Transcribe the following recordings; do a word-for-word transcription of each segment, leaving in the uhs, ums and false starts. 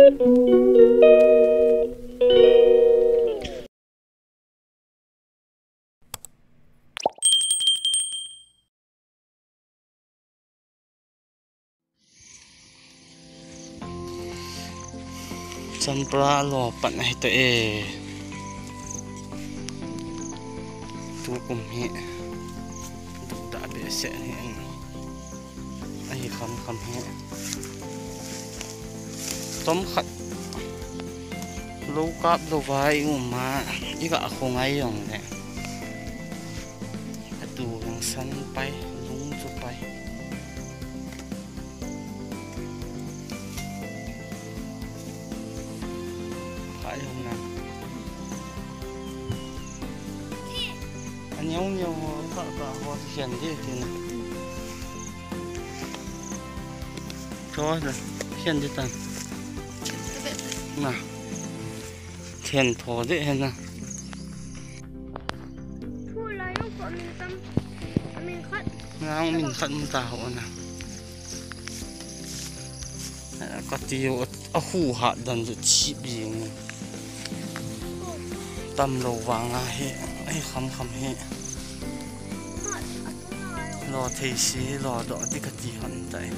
Champra lo pan ahi ta e. Tukum hi dukdah behseh ahi. Ahi kham kham hi. Tom khat lo kap lo vai um a, i ga khongai jong le. Atu jong san pai, lung chu pai. Pai hung na. Aniu niu ho ka ka ho sian di tin. Cho na, sian di tan. Na. Then tho de hen na. Thu lai jong ko min tam, min khat. Nang min khat min ta ho na. Ka ti u a hu hat dan chu chip jing. Tam lo vang a hi, ai kham kham hi. Lo thei si, lo doh ti ka ti hon tai.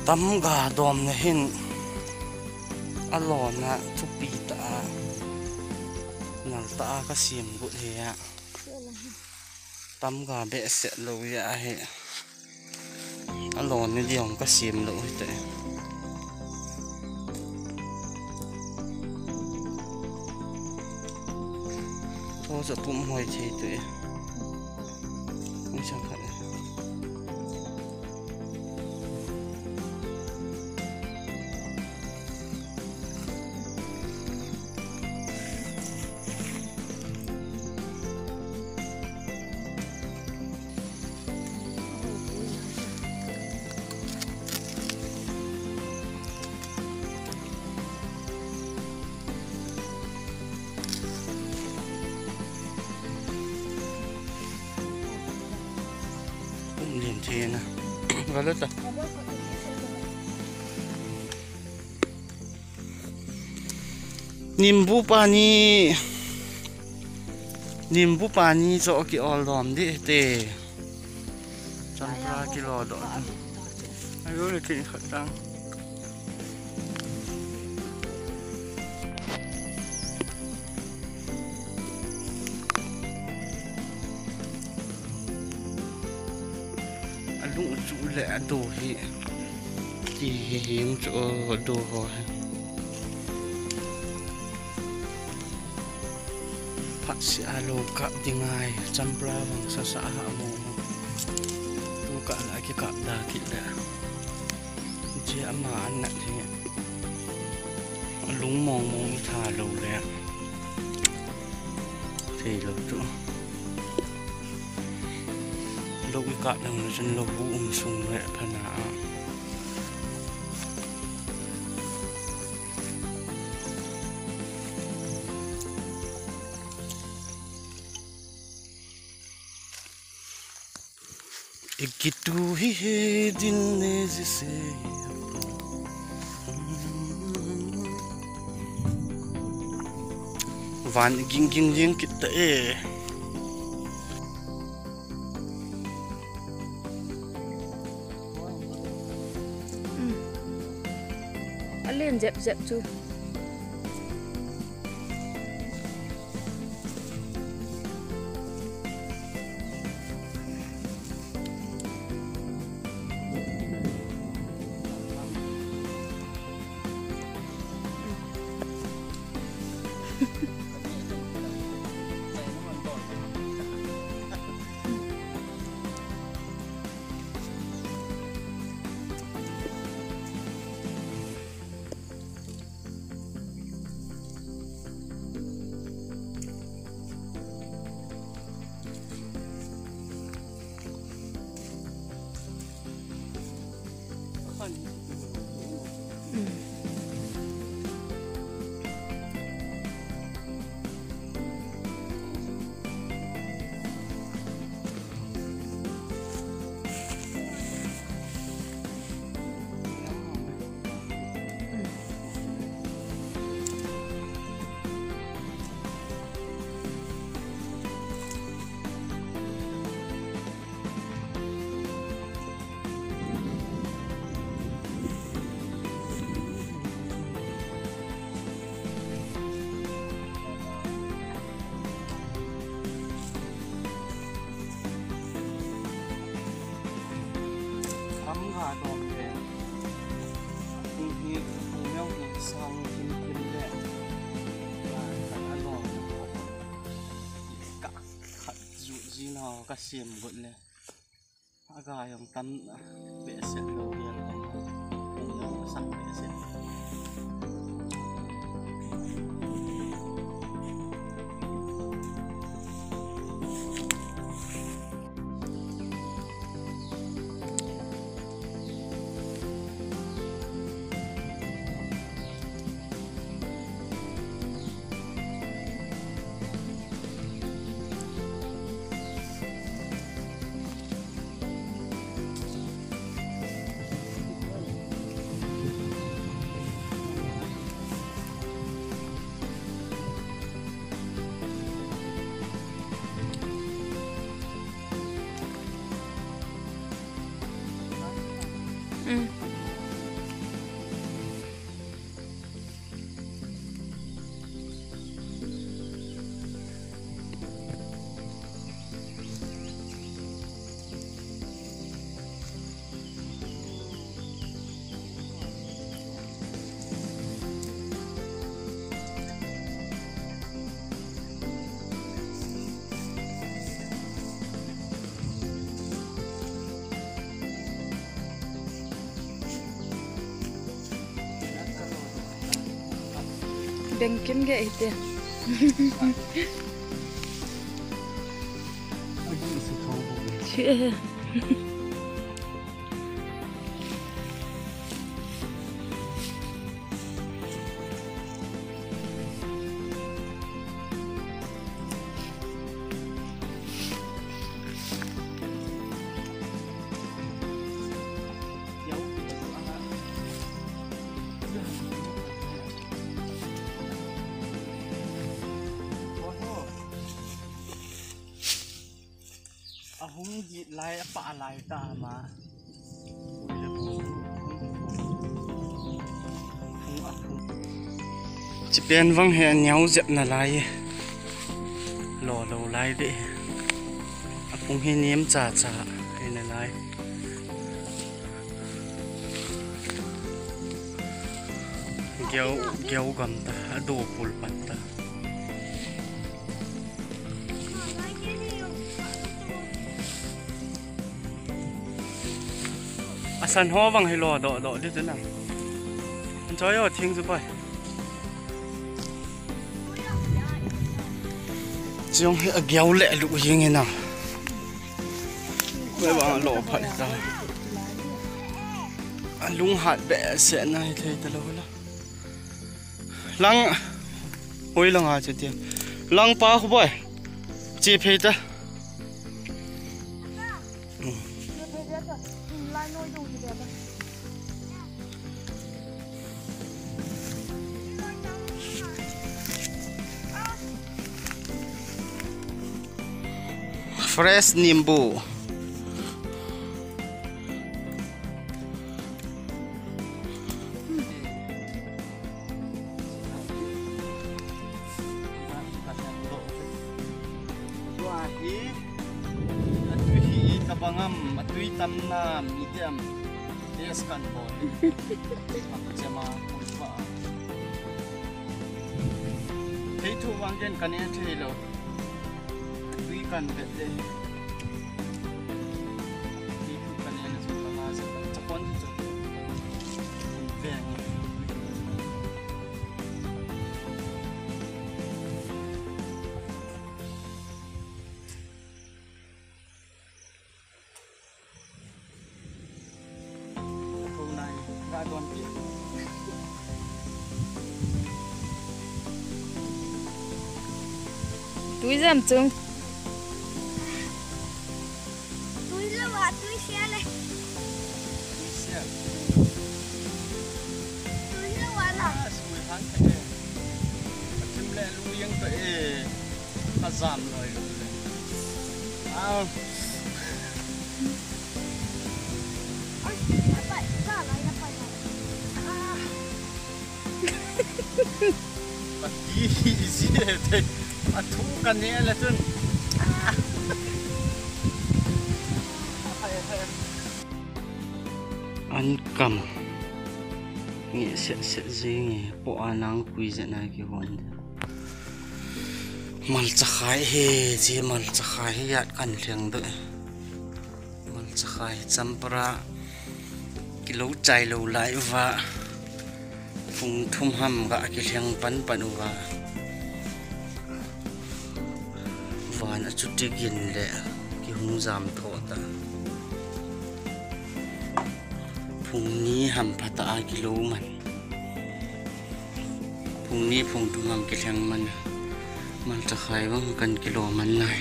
Tam ga dom na hin a lona thupi ta a, nal ta a ka siam gut hi a. Tam ga behseh lo ya hi. A lona diong ka siam lo hi te. Tho sa pum hoi thei tu e. Ui sang khat e. Kum lien thei na. Ga lo ta. Nimbu pani. Nimbu pani cho ki ol dom di te. Champra ki lo do. Ayo le ki khat tang. A lung chu le a do hi. Ti hi hing chu a do ho hi. Phat si a lo kap ding ai, champra vang sa sa a mo. Tu ka la ki kap da ki le. Che ama an nat hi. Lung mong mong i tha lo le. Thei lo tu. Lo i kap dang lo chun lo bu um sung le phana a. Ikitu hi he din ne ji se. Van ging ging jing kit ta e. A len jep jep chu. Kam ga dom le. Kum hi, kum neo hi sang kim kim le. Ka, ka dom. Ka, ka ju ji na ka sim got le. Aga jong tam behseh lou hial tam. Kum jong sang behseh. Bengkim ge ite. Agi si thong. Ahung git lai, apah lai ta ama. Chipen vang hi aneo jep nalai. Lo lo lai de. Apung hi nem cha cha hi nalai. Geo, geo gam ta, ado pul pan ta. Asan ho vang hi lo doh doh di tu na. An choi o thing chu pai. Chiong hi ageo le lu jing ina. Koi vang lo phat ta. Alung hat behseh na hi thei ta lo la. Lang, hoi lang a che tia. Lang pa khu boi. Che phei ta. Fresh nimbu. Tua hi, atui hi tabang am, atui tamna medium, test kan bol. Chema, ulpa. Thei thu vang gen kan e thei lo. Tui kan vet le. Tui thu kan e na chu ka ma sa ka chapon chu chu. Ve nge. Ko nai Tui jam chung. Tui lou a, tui sia le. Tui sia. Tui lou a la. Ah, sui phan the. Pathum le lu yang to e. Ka jam noi lu le. Ah. Ai, ya pai, ya la, ya pai la. Ah. Pati hi isi de te. Athu ka ne la tun. Ah. An kam. Nge se se jing e, po anang kui je na ki von. Malcha khai he, je malcha khai he yat kan lheng do. Malcha khai champra kilo chai lo lai uva. Phung thum ham ga kilheng pan pan uva. Van a chuti gin le kihung jam tho ta. Phung ni ham phata a kilo man. Phung ni phung thum ham kilheng man. Malcha khai vang kan kilo man nai.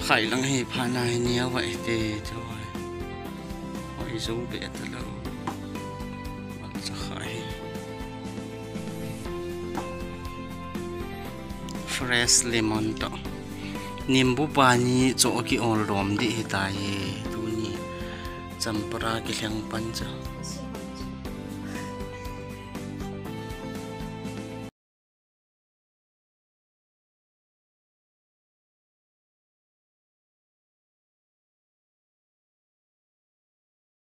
Khai lang hi pha nai ni a vai te te vai. Oi zo be ta lo. Malcha khai. Fresh lemon to. Nimbu pani cho ki ol dom di hi ta ye. Tuni champra kilheng pan cha.